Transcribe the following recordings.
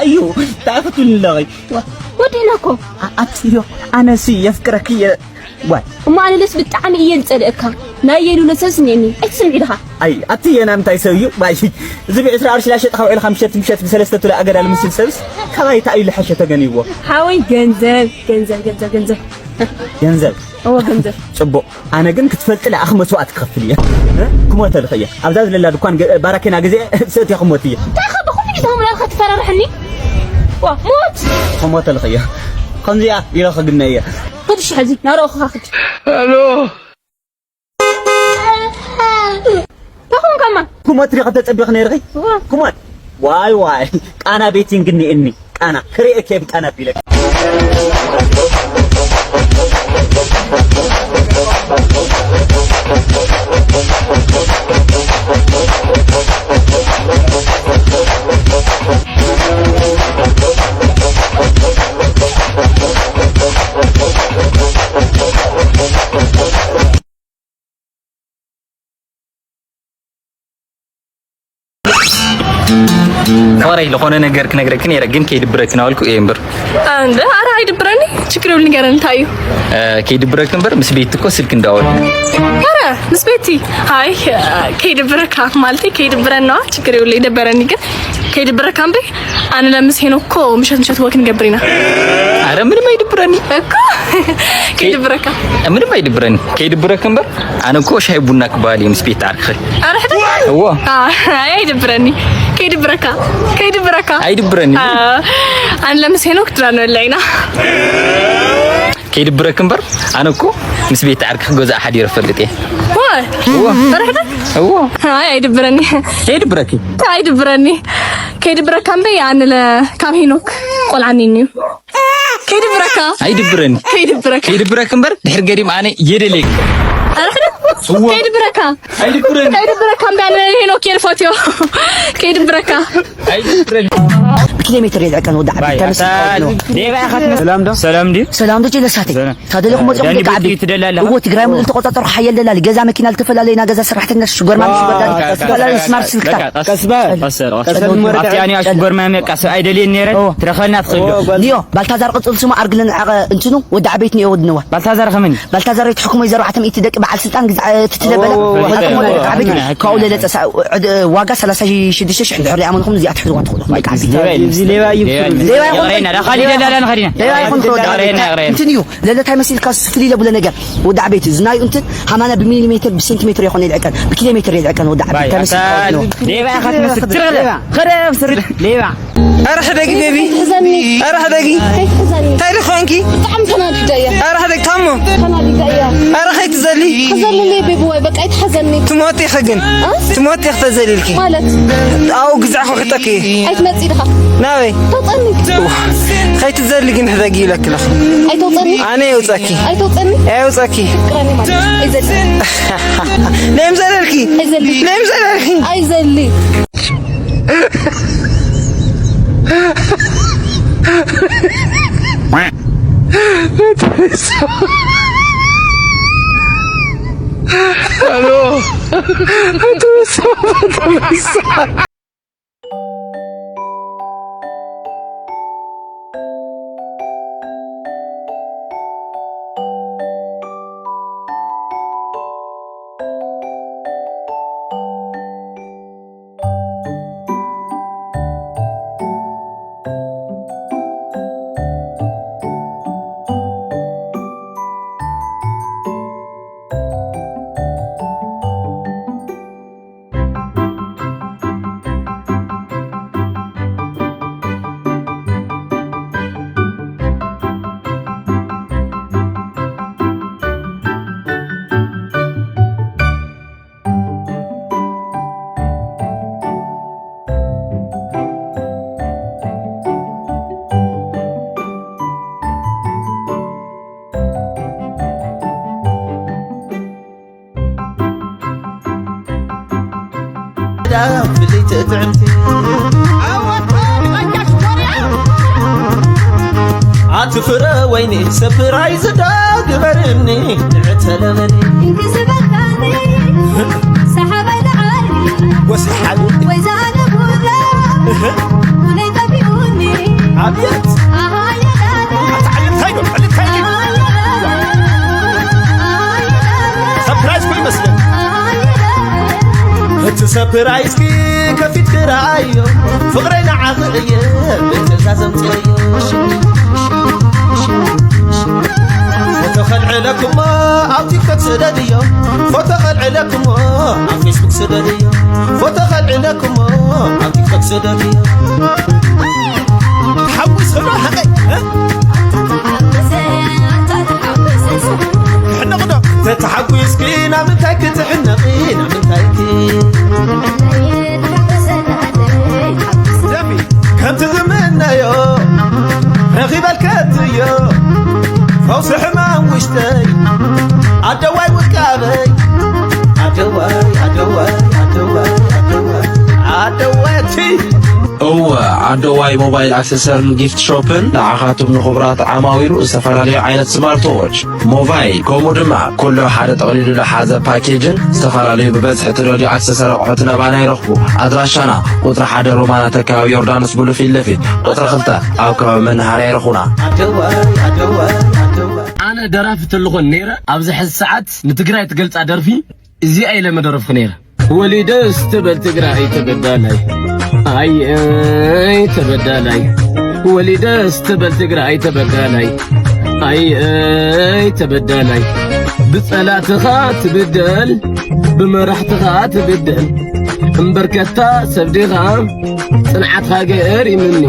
እዩ ታፈቱን ለይ ወዲና እኮ ኣትዮ ኣነሲ የፍቅረክ የ ዋይ እሞ ኣነለስ ብጣዕሚ እየ ዝጸልእካ ናይ የሉለ ሰብስ እኔኒ ኣይትስምዒ ድኻ ኣይ ኣቲ የና ምታይ ሰብ እዩ ባይ እዚ ብ20 ቅርሺ ላሸጥካ ውዒልካ ምሸት ምሸት ብሰለስተ ቱላ ኣገዳል ምስል ሰብስ ካባይ እንታይ እዩ ልሐሸ ተገንይዎ ሓወይ ገንዘብ ገንዘብ ገንዘብ ገንዘብ ገንዘብ እዎ ገንዘብ ጽቡቕ ኣነ ግን ክትፈልጢ ለኣኽ መስዋእት ክኸፍል እየ ክሞተ ልኽእየ ኣብዛ ዝለላ ድኳን ባራኬና ግዜ ሰእትየ ክሞት እየ እንታይ ካብ ብኹሉ ግዜ ምናልካ ትፈራርሕኒ ዋ ሞት ክሞተ ልኽእየ ከምዚኣ ኢለ ክግነ እየ ክድሽ ሕዚ ናረኦ ክኻኽድ ሄሎ ተኹም ከማ ኩሞት ሪኸ ተጸቢኽ ነይርኺ ኩሞት ዋይ ዋይ ቃና ቤቲንግ እኒእኒ ቃና ክሪኤ ኬብ ቃና ቢለክ ፈረይ ዝኾነ ነገር ክነግረኪ ነይረ ግን ከይድብረኪ ናበልኩ እየ እምበር እንደ ኣረ ኣይድብረኒ ችግር የብሉ ንገረን እንታይ እዩ ከይድብረኪ እምበር ምስ ቤቲ እኮ ስልክ እንዳወል ኣረ ምስ ቤቲ ኣይ ከይድብረካ ማለት ከይድብረን ነዋ ችግር የብሉ ይደበረኒ ግን ከይድብረካ እምበር ኣነ ለምስ ሄኖ እኮ ምሸት ምሸት ወክ ንገብር ኢና ኣረ ምንም ኣይድብረኒ እኮ ከይድብረካ ምንም ኣይድብረኒ ከይድብረኪ እምበር ኣነ እኮ ሻሂ ቡና ክበሃል እየ ምስ ቤት ዓርክኺ። ኣረ ሕደር። እዎ። ኣይ ኣይድብረኒ። ከይድብረካ ከይድብረካ። ኣይድብረኒ። ኣነ ለምስ ሄኖክ ድራ ንበልዕ ኢና። ከይድብረኪ እምበር ኣነ እኮ ምስ ቤት ዓርክኺ ገዛ ሓዲረ እፈልጥ እየ። ዋይ። እዎ። ኣረ ሕደር። እዎ። ኣይ ኣይድብረኒ። ከይድብረኪ። ኣይድብረኒ። ከይድብረካ እምበይ ኣነ ለ ካብ ሄኖክ ቆልዓ ኔኒ እዩ። ከይድብረካ ኣይድብረኒ ከይድብረካ ከይድብረክ እምበር ድሕር ገዲም ኣነ የደልየክ ኣረሕደ ከይድብረካ ኣይድብረኒ ከይድብረካ እምበ ኣነ ሄኖክ የልፈትዮ ከይድብረካ ብኪሎ ሜትር የልዕቀን ወዲ ዓዲ ተምስ ሌባ ኢኻ ትመስል ሰላም ዶ ሰላም ድዩ ሰላም ዶ ጀለሳተይ ታደለኹም ወፂኹም ደቂ ዓዲ እዎ ትግራይ ሙሉእ ዝተቆፃፀሩ ሓየል ደላሊ ገዛ መኪና ዝተፈላለየና ገዛ ሰራሕተኛ ሽጎርማሚ ሽጎርዳዲ ዝተፈላለዩ ስማርት ስልክታት ቀስበ ቀስበ ኣብቲ ኣንያ ሽጎርማሚ በቃ ሰብኣይ ደልየ ነይረ ትረኸልና ትኽእል ዶ ኒዮ ባልታዛር ቅፅል ስሙ ኣርግልን ዓቐ እንትኑ ወዲ ዓበይት ኒዮ ወድነዋ ባልታዛር ከመን ባልታዛር ይትሕክሞ እዩ ዘርባዕተ ሚእቲ ደቂ በዓል ስልጣን ግዝዓ ትትለበለ ዓቕሞ ወዲ ዓበይት ካብኡ ለለፀ ዋጋ ሰላሳ ሽዱሽተ ሽሕ እንድሕር ሪኣ መንኹም እዚኣ ትሕዝዋ ትኽእሉ ደቂ ዓበይት ሌባ እዩ ሌባ ይኹን ሌባ ይኹን እንትን እዩ ለለታይ መሲልካ ፍልይ ለብሎ ነገር ወዲ ዓበይቲ ዝናዩ እንትን ሃማና ብሚሊሜትር ብሴንቲሜትር የኾነ ይልዕቀን ብኪሎ ሜትር የልዕቀን ወዲ ዓበይቲ እንታይ መስል ሌባ ኢኻ ትመስል ትረለ ኸረ ስርድ ሌባ ኣረ ሕደጊ ቤቢ ኣረ ሕደጊ እንታይ ልኾንኪ ብጣዕሚ ተናዲደ እየ ኣረ ሕደጊ ታሞ ተናዲደ እየ ኣረ ኸይትዘሊ ክዘልለይ ቤቢ ወይ በቃ ይትሓዘኒ ትሞት ኢኺ ግን ትሞት ኢኺ ተዘሊልኪ ማለት ኣብኡ ግዛዕኹ ክጠኪ ኣይትመጽእ ኢኻ ናበይ ተውፀኒ ከይትዘሊ ግን ሕደጊ ኢለኪ ኣለኹ ኣይተውፀኒ ኣነ የውፀኪ ኣይተውፀኒ ኣየውፀኪ ፍቅረኒ ማለት ኣይዘሊ ነይም ዘለልኪ ኣይዘሊ ነይም ዘለልኪ ኣይዘሊ Alô? ኣቲ ፍረ ወይኒ ሰፕራይዝ ዳ ግበርኒ ንዕተለበኒ ሰሓባይ ደዓል ወሰሓቢ ወይዛነ ጉዳ ሁለይ ጠቢኡኒ ኣብየት! ኣታ ዓሌት እንታይ ዶ? ዓሌት እንታይ ዶ? ሰፕራይዝ እኮ ይመስለኒ። እቲ ሰፕራይዝኪ ከፊትኪ ረኣዮ፣ ፍቕረይ ንዓኺ እየ ብትእዛዝ ኣምፅኣዮ። ፎቶ ከልዕለክሞ ኣብ ቲክቶክ ስደድዮ፣ ፎቶ ከልዕለክሞ ኣብ ፌስቡክ ስደድዮ፣ ፎቶ ከልዕለክሞ ኣብ ቲክቶክ ስደድዮ። ተሓጒስኺ ዶ ሓቀይ? እ? ክሕነቕ ዶ? ተተሓጒስኪ ናብ ምንታይ ክትሕነቒ? ናብ ምንታይኪ? ደሚ ከምቲ ዝምነዮ ረኺበልከትዮ ፈውሲ ሕማም ውሽጠይ ኣደዋይ ውቃበይ ኣደዋይ ኣደዋይ ኣደዋይ ኣደዋይ ኣደዋይ እቲ እወ፣ ዓደዋይ ሞባይል ኣክሰሰርን ጊፍት ሾፕን ንዓኻትኩም ንኽቡራት ዓማዊሉ ዝተፈላለዩ ዓይነት ስማርት ዎች፣ ሞባይል፣ ከምኡ ድማ ኩሉ ሓደ ጠቕሊሉ ዝሓዘ ፓኬጅን ዝተፈላለዩ ብበዝሒ ትደልዩ ኣክሰሰሪ ኣቑሑት ናባና ይረኽቡ። ኣድራሻና ቁፅሪ ሓደ ሮማናት ከባቢ ዮርዳኖስ ብሉ ፊት ለፊት፣ ቁፅሪ ክልተ ኣብ ከባቢ መናሃርያ ይረኽቡና። ኣደዋይ ኣደዋይ ኣደዋይ ኣነ ደራፊ ተልኾን ነይረ ኣብዚ ሕዚ ሰዓት ንትግራይ ትገልፃ ደርፊ እዚኣ ኢለ መደረፍኩ ነይረ። ወሊደስ ትበል ትግራይ ተበዳላይ፣ ኣይ፣ ኣይ፣ ተበዳላይ። ወሊደስ ትበል ትግራይ ተበዳላይ፣ ኣይ፣ ኣይ፣ ተበዳላይ። ብጸላትኻ ትብደል፣ ብመራሕትኻ ትብደል። እምበርከታ ሰብ ዲኻ፣ ጽንዓትኻ ገሪምኒ።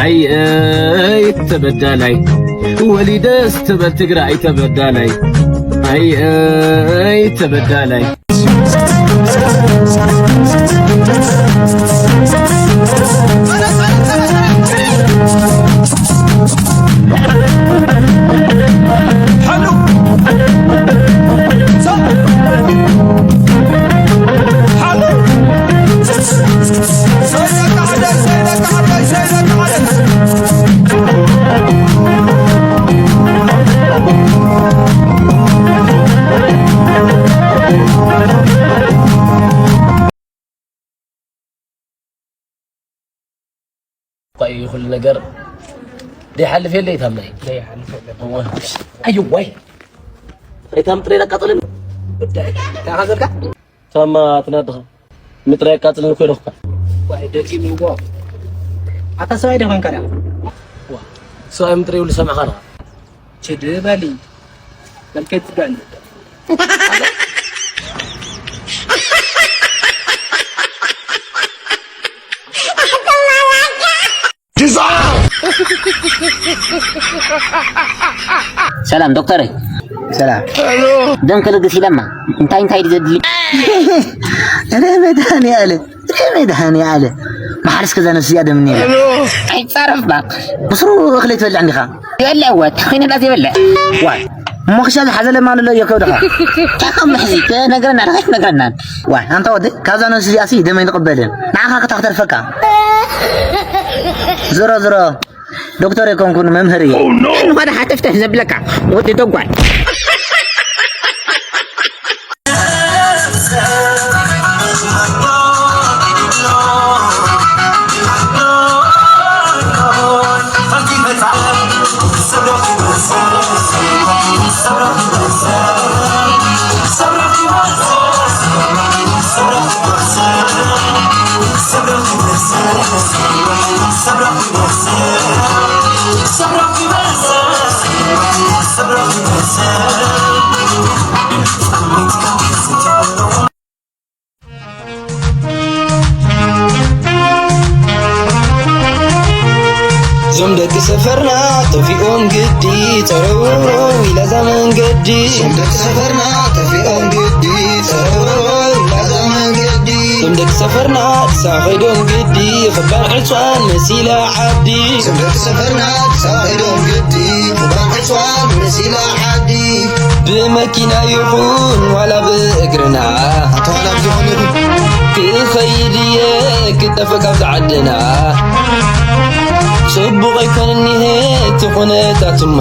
ኣይ፣ ኣይ፣ ተበዳላይ። ወሊደስ ትበል ትግራይ ተበዳላይ፣ ኣይ፣ ኣይ፣ ተበዳላይ። እኳ እዩ ኩሉ ነገር ዘይሓልፍ የለ ይታምናይ። ዘይሓልፍ የለ። እወ። ኣዩ ዋይ። ኣይታም ጥሬ ላቃጠለን። እንታይ ሓዘልካ? ታማ ትናድኻ። ምጥራይ ኣቃጽልኒ እኮ ኢለኩካ። ዋይ፣ ደጊምዎ። ኣታ ሰብኣይ ዶ ኾንካ ደኣ? ዋ፣ ሰብኣይ ምጥራይ ይብሉ ሰማዕኻ ደኣ? ችድ በሊ። በልከት ትጋኒ። ሰላም ዶክተረይ። ሰላም። ደም ክልግስ ኢለማ። እንታይ እንታይ ድዩ ዘድሊ? እረ መድኃኔዓለም፣ እረ መድኃኔዓለም። መሓርስ ከዛ ነፍሲ እያ ደም እኒኤላ። ኣይጻረፍ እባክሽ። ብስሩ እኽሊ ትበልዕ እንዲኻ? ይበልዕ እወ፣ ተኾይነ ዳስ ይበልዕ። ዋይ፣ እሞ ክሻ ዝሓዘለ ማን ኣሎ እዮ ከብድኻ? ታኸም ምሕዚ፣ ክነግረና ዶ ኣይትነግረናን? ዋይ፣ ኣንታ ወዲ፣ ካብዛ ነፍሲ እዚኣሲ ደም ኣይንቕበልን። ንዓኻ ክታ ክተርፈካ። ዝሮ ዝሮ፣ ዶክተር ኣይኮንኩን፣ መምህር እየ። ንኸዳ ሓተፍተፍ ዘብለካ ወዲ ደጓል። እዞም ደቂ ሰፈርና ጠፊኦም ግዲ፣ ጸረውሮም ኢላ እዛ መንገዲ። እዞም ደቂ ሰፈርና ጠፊኦም ግዲ፣ ጸረውሮም ኢላ እዛ መንገዲ። እዞም ደቂ ሰፈርና ኣዲስ ኣበባ ከይዶም ግዲ፣ ክባን ዕጽዋን መሲላ ዓዲ። እዞም ደቂ ሰፈርና ኣዲስ ኣበባ ከይዶም ግዲ፣ ክባን ዕጽዋን መሲላ ዓዲ። ብመኪና ይኹን ዋላ ብእግርና፣ ኣታ ዋላ ብዝኾነ ይኹን፣ ክኸይድ እየ ክጠፍእ ካብዛ ዓድና። ጽቡቕ ኣይኮነን እኒሄ እቲ ኩነታትማ፣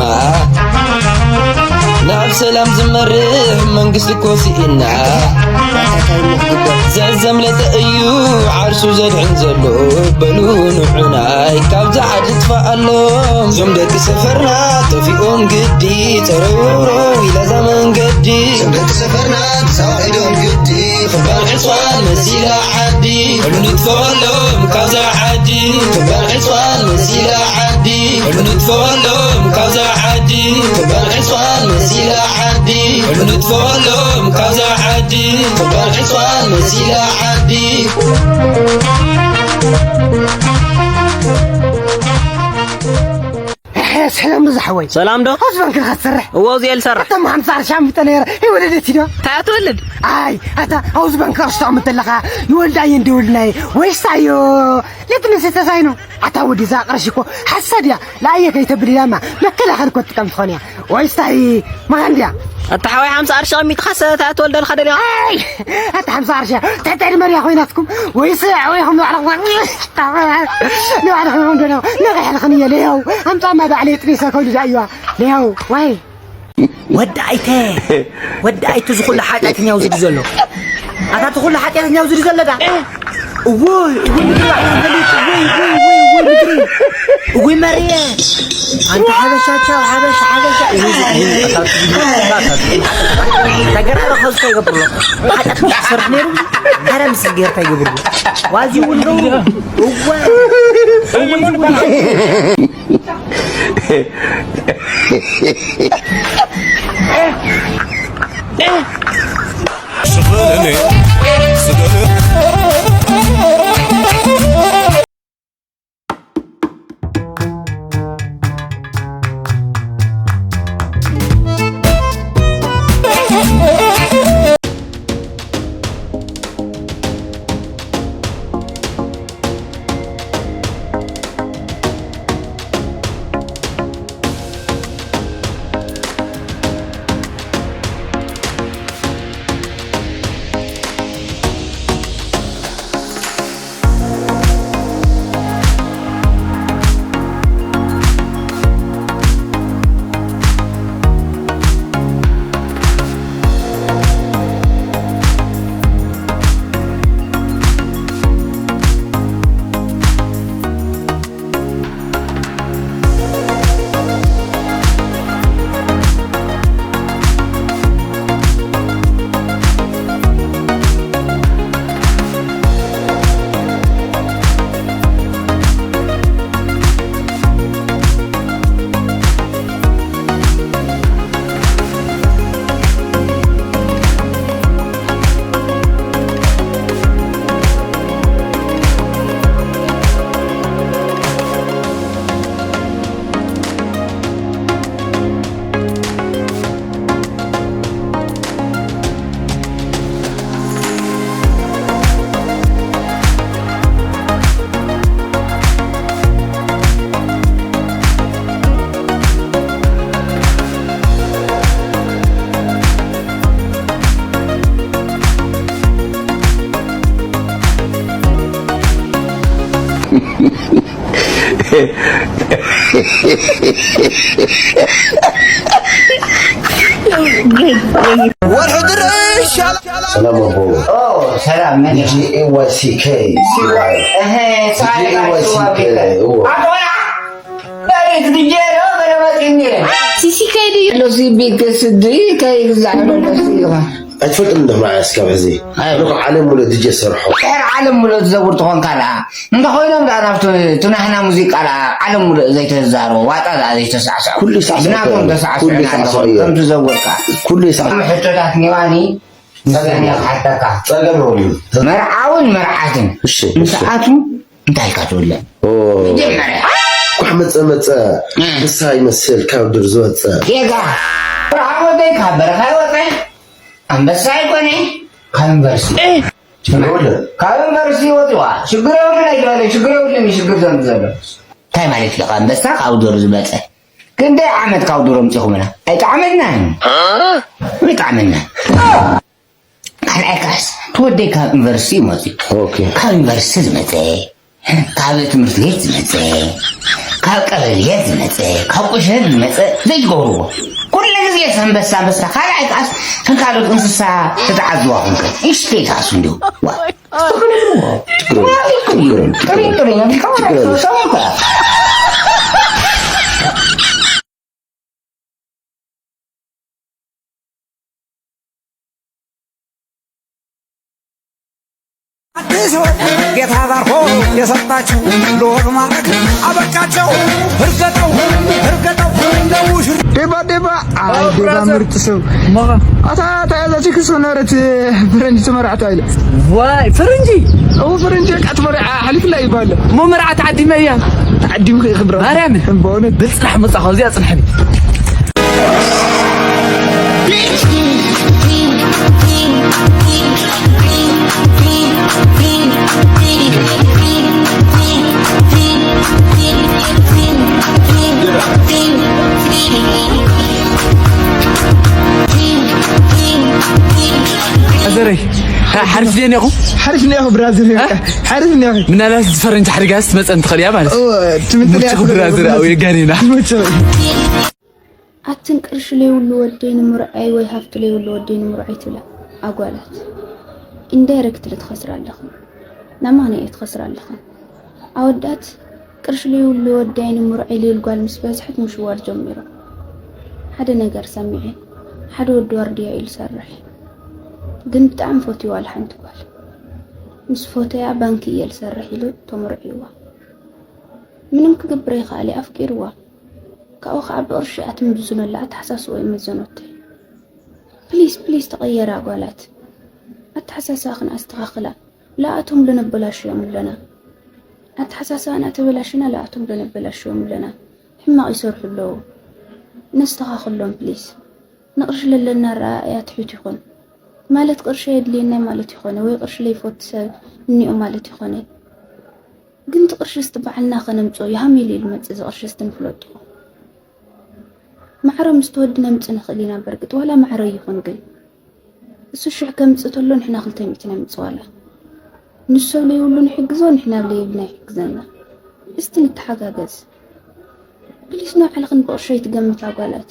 ናብ ሰላም ዝመርሕ መንግስቲ እኮ ስኢና። ዘዘምለጠ እዩ ዓርሱ ዘድሕን ዘሎ፣ በሉ ንዑናይ ካብዛ ዓዲ ኣሎ። እዞም ደቂ ሰፈርና ጠፊኦም ግዲ፣ ጸረውረው ኢላ እዛ መንገዲ። እዞም ደቂ ሰፈርና ተሳቒዶም ግዲ፣ ክባር ዕጽዋን መሲላ ዓዲ። ንጥፈሎም ካብዛ ዓዲ፣ ክባር ዕጽዋን መሲላ ዓዲ። ንጥፈሎም ካብዛ ዓዲ፣ ክባር ዕጽዋን መሲላ ዓዲ። ንጥፈሎም ካብዛ ዓዲ፣ ክባር ዕጽዋን መሲላ ዓዲ። ሰላም ብዝሓወይ። ሰላም ዶ? ኣብዚ ባንክ ዲኻ ትሰርሕ? እዎ፣ ኣብዚ እየ ዝሰርሕ። እታ እሞ ሓምሳ ቅርሺ ኣምጠ ነይረ። ይወለደት ዶ? እንታይ እያ ትወልድ? ኣይ፣ ኣታ ኣብዚ ባንክ ቅርሺ ተቐምጥ ኣለኻ። ይወልዳ እየ እንዲ ይወልድና እየ። ወይስ ኣዮ? ለትንስ ተሳይኖ። ኣታ ወዲ እዛ ቅርሺ እኮ ሓሳድ እያ። ለኣየ ከይተብል ኢላማ መከላኸሊ እኮ ትጥቀም ትኾን እያ። ወይስ ታይ መኻን ድያ? ኣታ ሓወይ ሓምሳ ቅርሺ ኣቐሚጥኻስ እንታይ እያ ትወልደልካ ደልያ? ኣይ፣ ኣታ ሓምሳ ቅርሺ እያ። ትሕቲ ዕድመ ድያ ኮይናትኩም? ወይስ ወይ ኹም ንባዕልኹም ንባዕልኹም ዶ ነቒሕ ልኽን እየ። ለያው፣ ኣምጻማ ባዕለይ ጥሪሰ ከውልዳ እዩዋ። ለያው፣ ዋይ። ወዲ ኣይተ፣ ወዲ ኣይተ ዝኹሉ ሓጢኣተኛ ውዝዲ ዘሎ። ኣታ ትኹሉ ሓጢኣተኛ ውዝዲ ዘሎ ዳ? እውይ፣ እውይ፣ ምድሪ ባዕላ ዘሊት፣ እውይ፣ እውይ፣ እውይ፣ እውይ፣ ምድሪ። እውይ፣ መርየ። ኣንታ ሓበሻ፣ ቻው፣ ሓበሻ፣ ሓበሻ። እውይ፣ እውይ፣ ተገራረ ኸዝቶ ይገብርሎ። ሓጢኣት ክሰርሕ ነይሩ። ኣረ ምስ ጌርታ ይገብርሎ። ዋዚ እውን ዶ? እወ። እወ፣ ዝውን። ወርሒ ድርሽ ሰላም ኣቦ። ኦ፣ ሰላም፣ መን? ጂ ኤ ዋይ ሲ ኬ። ሲ ዋይ። እህ፣ ሲ ዋይ፣ ጂ ኤ ዋይ ሲ ኬ፣ ሲ ዋይ። እዎ። ኣቦና፣ በሪት ድጄ ነው፣ በረመጢኒ። ሲ ሲ ኬ ድዩ? ሎ ሲ ቢ ኬ ስዲ፣ ከይ ግዛዕ ሎ ሲ ይኾን። ኣይትፈልጥን እንዶ መዓስ ካብ ሕዚ? ኣይ። ኣነ እኮ ዓለም ሙሉእ ድጄ ሰርሖ። ድሕሪ ዓለም ሙሉእ ትዘውር ትኾንካ ደኣ። እንተኾይኖም ደኣ ናብቲ፣ እቲ ናህና ሙዚቃ ደኣ ዓለም ሙሉእ ዘይተዛረቦ፣ ዋጣ ደኣ ዘይተሳዕስዖ። ኩሉ ይሳዕስዖ ብናቶም እዩ። ተሳዕስዑ ኩሉ ኢና ይሳዕስዖ ኣለኹም፣ እዩ። ከም ትዘውርካ። ኩሉ ይሳዕስዖ። ከም ሕቶታት ኔዋኒ፣ ጸገም ጸገም የብሉን። ክሓተካ። ጸገም የብሉን። መርዓውን መርዓትን እሺ፣ እሺ። ምስኣቱ እንታይ ኢልካ ትብለ? ኦ። መጀመርያ። ኳሕ መጸ መጸ፣ እ። ንሳ ይመስል ካብ ዱር ዝወጸ። ጌጋ። መርዓ ወደይ ካብ በረኻ ይወጸ። ኣንበሳ ኣይኮነ፣ ካብ ዩኒቨርሲቲ። እ። ይኸውልህ። ካብ ዩኒቨርሲቲ ወፂዋ። ሽግር የብሉን ኣይትበለይ፣ ሽግር የብሉን፣ ሽግር ዘምፅ ዘሎ። እንታይ ማለት እዩ? ካብ ኣንበሳ ካብ ዱር ዝመፀ። ክንደይ ዓመት ካብ ዱር ኣምፂኹምና? ኣይጠዓመናን። ኣይጠዓመናን። ካልኣይ ክላስ ተወደይ ካብ ዩኒቨርሲቲ እዩ መፂኡ። ኦኬ። ካብ ዩኒቨርሲቲ ዝመፀ፣ ካብ ትምህርቲ ቤት ዝመፀ፣ ካብ ቀበሌ ዝመፀ፣ ካብ ቁሸት ዝመፀ ዘይትገብርዎ። ኩሉ ግዜ ኣንበሳ፣ ኣንበሳ፣ ካልኣይ ክላስ ከም ካልኦት እንስሳ ተተዓዝዋ ኮንከ። እሽተይ ክላስ እንዲሁ። ዋ። ችግር የለውም። ችግር የለውም። ችግር የለውም። ጥሩይ፣ ጥሩይ፣ ጥሩይ፣ ጥሩይ፣ ጥሩይ። ጌታ ባርኮ የሰጣቸው ለወግ ማዕረግ አበቃቸው። እርገጠው እርገጠው እንደ ውሽር ዴባ ዴባ። አይ ዴባ፣ ብራዘር። ምርጥ ሰው። ማኻ? ኣታ ኣታ ያዛ ቺክስ ሆነረት ፈረንጅ ተመርዓት ኣይለ። ዋይ ፈረንጂ። ኦ ፈረንጂ ቃት መርዓ ሓሊፍላ ይባል። ሞ መርዓ ተዓዲመ እያ። ተዓዲምክ ይኽብራ። ማርያም። በእውነት። ብጽናሕ መጻ ኸዚያ ጽንሐኒ። ኣዘረይ፣ ሓሪፍ ድየ እኒኹ? ሓሪፍ እኒኹ ብራዘር፣ እ? ሓሪፍ እኒኹ። ምናልባት ዝፈረንጂ ሓሪጋስ ትመፀን ትኽእል እያ ማለት እዩ። ኦ፣ ትምንጥል እያ ሙቹ ብራዘር፣ ትኽእል። ኣው የጋኔና። ሙቹ። ኣትን ቅርሺ ለይብሉ ወደይ ንምርዓይ ወይ ሃፍቲ ለይብሉ ወደይ ንምርዓይ ትብላ ኣጓላት። ኢንዳይረክትሊ ትኸስራ ኣለኽን። ናማና እየ ትኸስራ ኣለኽን። ኣወዳት ቅርሺ ለይብሉ ወዳይ ንምርዓይ ለይብል ጓል ምስ በዝሐት ምሽዋር ጀሚሮም። ሓደ ነገር ሰሚዐ። ሓደ ወዲ ዋርድያ እዩ ዝሰርሕ። ግን ብጣዕሚ ፈትይዋ ለሓንቲ ጓል። ምስ ፈተያ ባንኪ እየ ዝሰርሕ ኢሉ ተመርዕይዋ። ምንም ክገብር ኣይኸኣለ ኣፍቂርዋ። ካብኡ ኸዓ ብቕርሺ እያ ትምዝኖላ ኣተሓሳስቦ እዩ መዘኖተይ። ፕሊስ ፕሊስ ተቐየራ ጓላት። ኣተሓሳስባኽን ኣስተኻኽላ። ለኣቶም ለነበላሽዮም ኣለና። ኣተሓሳስባና ተበላሽና ለኣቶም ለነበላሽዮም ኣለና። ሕማቕ ይሰርሑ ኣለዉ። ነስተኻኽሎም ፕሊስ። ንቕርሺ ለለና ኣረኣእያ ትሑት ይኹን። ማለት ቅርሺ የድልየና ማለት ይኾነ ወይ ቅርሺ ለይፈቱ ሰብ እኒኦ ማለት ይኾነ። ግን እቲ ቅርሺ እስቲ ባዕልና ኸነምፅኦ ይሃም ኢሉ እዩ ልመፅእ እዚ ቅርሺ እስቲ ንፍለጦ። ማዕረ ምስቲ ወዲ ነምፅእ ንኽእል ኢና በርግጥ ዋላ ማዕረ ይኹን ግን እሱ ሽሕ ከምፅእ ተሎ ንሕና ክልተ ሚእቲ ነምፅእ ዋላ ንሱ ኣብ ለይብሉ ንሕግዞ ንሕና ኣብ ለይብልና ይሕግዘና። እስቲ ንተሓጋገዝ። ፕሊስ ንባዕልኽን ብቕርሺ ኣይትገምታ ጓላት።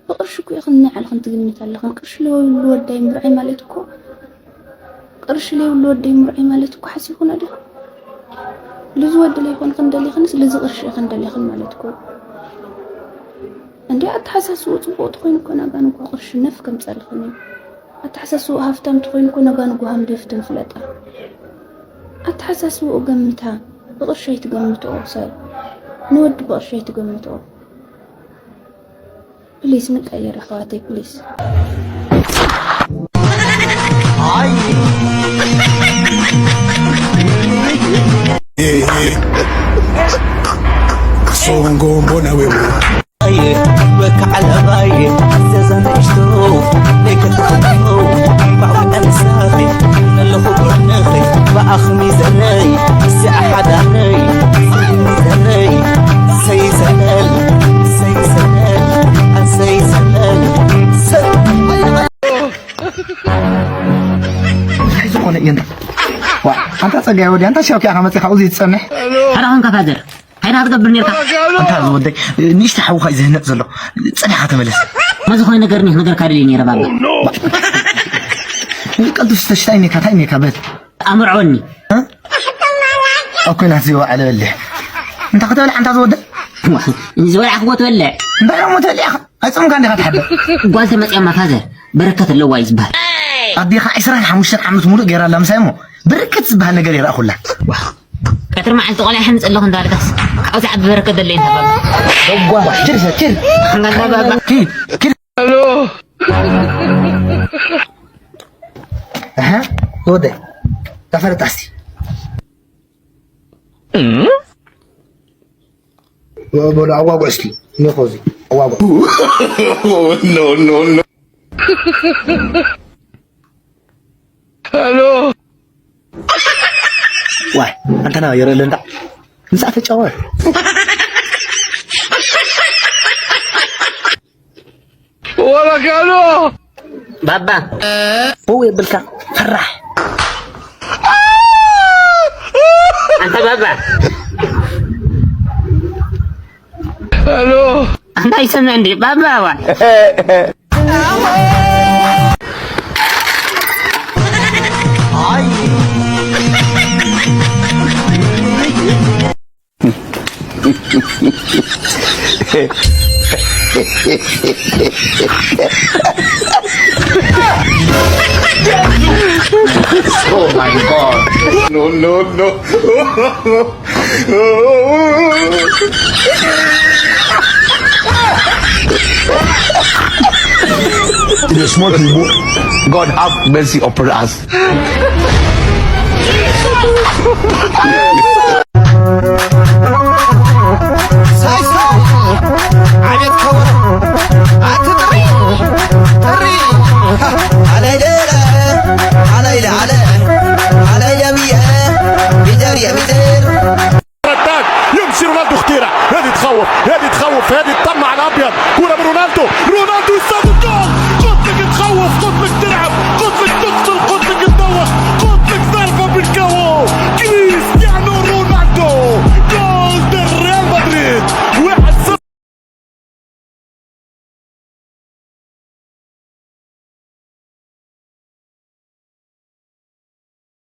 ብቕርሺ እኮ ኢኽን ንባዕልኽን ትግምታ ኣለኽን። ቅርሺ ለይብሉ ወዳይ ምርዓይ ማለት እኮ ቅርሺ ለይብሉ ወዳይ ምርዓይ ማለት እኮ ሓሲብክኖ ዲኽን? ልዚ ወዲ ለይኮንክን ደሊኽንስ ልዚ ቅርሺ ኢኽን ደሊኽን ማለት እኮ። እንዴ ኣተሓሳስብኡ ጽቡቕ ተኾይኑ እኮ ናጋ ንጎ ቅርሺ ነፍ ከምጸልኽን እዩ። ኣተሓሳስብኡ ሃፍታም ተኾይኑ እኮ ናጋ ንጎ ሃምደፍትን ፍለጣ። ኣተሓሳስብኡ ገምታ፣ ብቕርሺ ኣይትገምትኦ ሰብ። ንወዲ ብቕርሺ ኣይትገምትኦ። ፕሊስ ንቀየር ኣሕዋተይ ፕሊስ። እንታይ ዝኾነ እዩ እንታ? ዋ፣ ኣንታ ጸጋይ ወዲ፣ ኣንታ ሻውኪ ኢኻ መጺኻ ኣብዚ ትጸንሕ? ሓደ ኾንካ ፋዘር፣ እንታይ ኢኻ ትገብር ኔርካ? ኣንታ ዝወደይ፣ ንእሽቶ ሓውኻ እዩ ዝህነጽ ዘሎ። ጸኒሕካ ተመለስ። ነዚ ኾነ ነገር ኒ-፣ ነገርካ ደልየ ኔረ ባባ። ቀልጡፍ ስተሽ፣ ታይ ኔካ፣ ታይ ኔካ በል። ኣምርዖኒ። እ? ኣብ ኲናት ዘይወዓለ በሊሕ። እንታይ ክትበልዕ ኣንታ ዝወደይ? ዋ፣ ዝበልዓኽዎ ትበልዕ። እንታይ ደሞ ትበልዕ ኢኻ? ኣይጾምካ እንዲኻ ትሓድር። ጓል ተመጽያማ ፋዘር፣ በረከት ኣለዋ እዩ ዝበሃል። ኣዴኻ ዕስራን ሓሙሽተን ዓመት ሙሉእ ገይራ ኣላ ምሳይ እሞ፣ በረከት ዝበሃል ነገር ይረኣኹላ። ቀትሪ መዓልቲ ቆልዓ ይሓንጽ ኣለኹ እንዳልካስ፣ ካብኡ ዝዓቢ በረከት ደለይ እንተ ባባ። ዋ፣ ችር፣ ችር። ሓንጋልካ ባባ። ኪድ፣ ኪድ። ኣሎ። ኣሃ፣ ወደ፣ ተፈለጥ ኣስቲ። በሉ፣ ኣዋጉዕ እስኪ፣ እኔ እኮ እዚህ፣ ኣዋጉዕ። ኖ፣ ኖ፣ ኖ። ሄሎ። ዋይ፣ ኣንተና የረለ እንዳ ምሳ ተጫወት። ወረጋሎ። ባባ። ው የብልካ ፈራሕ። ኣንተ ባባ። ሄሎ። ኣንተ ኣይሰምዕ እንዴ? ባባ ዋ። Oh my God. No, no, no. The small people, God have mercy upon us. ሳይሳይ ዓቤት ከበሮ ኣቲ ጥሪ ጥሪ علي ليلى علي علي علي يا مية ميدر يا ميدر. رتاك يمشي رونالدو خطيرة، هذه تخوف، هذه تخوف، هذه تطمع على الأبيض. كرة من رونالدو، رونالدو يسجل.